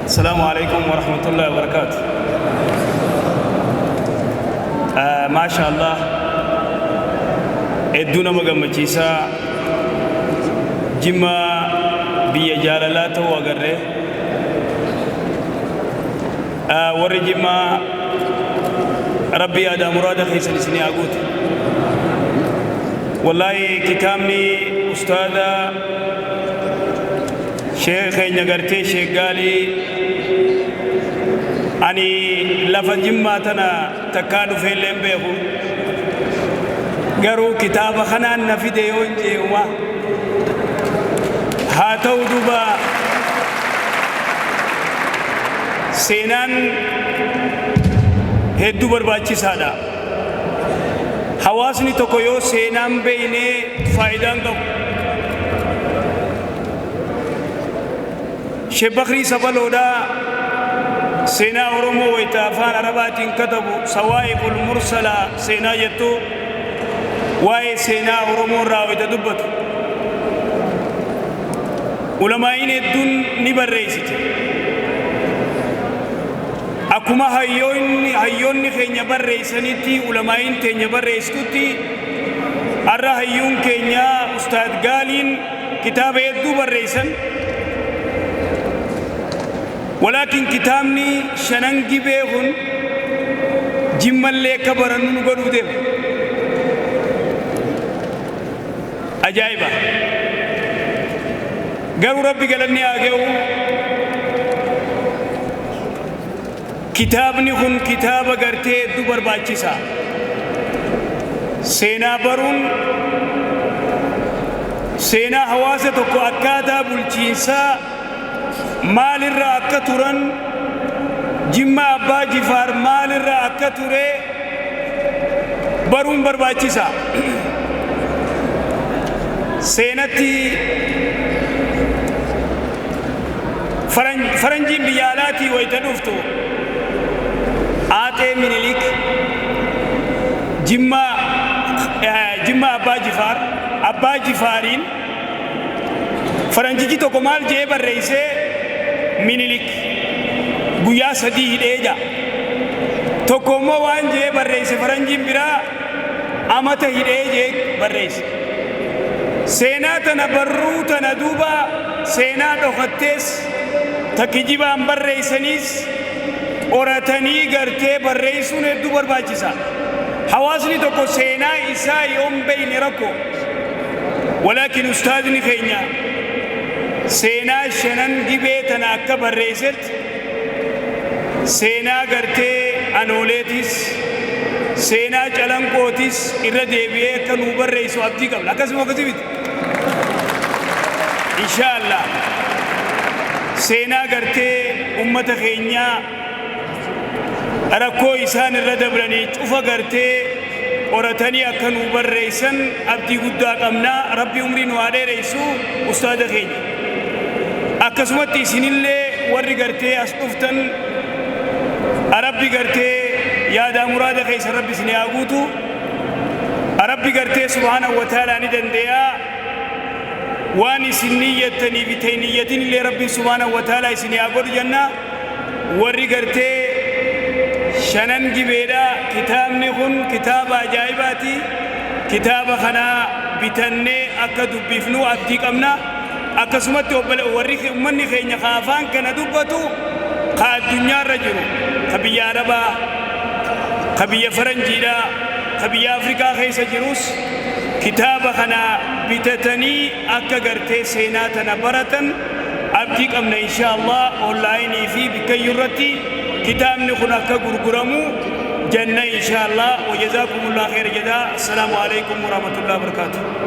Asalaamu alaikum warahmatullahi wabarakaatu. Maasha Allah, hedduu nama gammachiisaa. Jimma biyya jaalalaa ta'uu agarree. Warri Jimmaa, Rabbi yaadaa muraada keessan isinii haa guutu. Wallaahi, kitaabni ustaada sheekh keenya gartee Sheek Gaalii, ani lafa Jimmaa tana takkaa dhufee illee hin beeku, garuu kitaaba kanaan na fide yoo hin jee'uma haa ta'u. Duuba seenaan hedduu barbaachisaadha. Hawaasni tokko yoo seenaan beeynee faayidaan qabu. Sheek Bakrii Sabaloodhaa seenaa Oromoo wayita afaan Arabaatiin katabu, Sawaa'iqul Mursalaa seenaa jettu, waa'ee seenaa Oromoo irraa wayita dubbatu, ulamaa'iin hedduun ni barreessite. Akkuma hayyoonni keenya barreessanitti, ulamaa'iin teenya barreessitutti, har'a hayyuun keenya Ustaad Gaaliin kitaaba hedduu barreessan. Walaakin kitaabni Shanan Gibee kun Jimmallee akka barannu nu godhuu deema. Ajaa'iba! Garuu Rabbi galanni haa ga'u. Kitaabni kun kitaaba gartee hedduu barbaachisa. Seenaa baruun, seenaa hawaasa tokko, akkaataa bulchiinsaa maalirra akka turan, Jimma Abbaa Jifaar maalirra akka ture baruun barbaachisa. Seenatti faranjiin biyya alaatii wayita dhuftu, Aaxee Minilik Jimma Abbaa Jifaar, Abbaa Jifaariin faranjichi tokko maal jee barreessee? Minilik guyyaa 3 hidhee jaa. Tokko immoo waan jee barreesse, faranjiin biraa amata hidhee jee barreesse. Seenaa tana barruu tana duuba seenaa dhokattees ta kijibaan barreessaniis qoratanii gartee barreessuun hedduu barbaachisa. Hawaasni tokko seenaa isaa yoon beeyne rakkoo. Walaakin ustaazni keenya seenaa Shanan Gibee tana akka barreessetti, seenaa gartee Anooleetis, seenaa Calanqootis irra deebi'ee akka nuu barreessu abdii qabna. Akkasuma, akkasii miti? Insha Allah, seenaa gartee ummata keenyaa, rakkoo isaan irra dabranii cufa gartee qoratanii akka nuu barreessan abdii guddaa qabna. Rabbi umrii nu haa dheeressu ustaada keenya. Akkasumatti isinillee warri gartee as dhuftan, Rabbi gartee yaadaa muraada keessa Rabbi isin haa guutu. Rabbi gartee subhaanahu wa ta'aalaa ni dandee'a. Waan isin niyyattanii fi ta'in niyyatin illee Rabbiin subhaanahu wa ta'aalaa isin haa godhu jenna. Warri gartee Shanan Gibeedha, kitaabni kun kitaaba ajaa'ibaati. Kitaaba kana bitannee akka dubbifnu abdii qabna. Akkasumatti warri ummanni keenya ka afaan kana dubbatu, ka addunyaarra jiru, ka biyya Arabaa, ka biyya faranjiidha, ka biyya Afrikaa keessa jirus kitaaba kana bitatanii akka gartee seenaa tana baratan abdii qabna. Insha Allah, online fi bikkayyuu irratti kitaabni kun akka gurguramu janna insha Allah. Wajazaakumullah khayra jazaa. Assalaamu alaikum warahmatullahi wabarakatuh.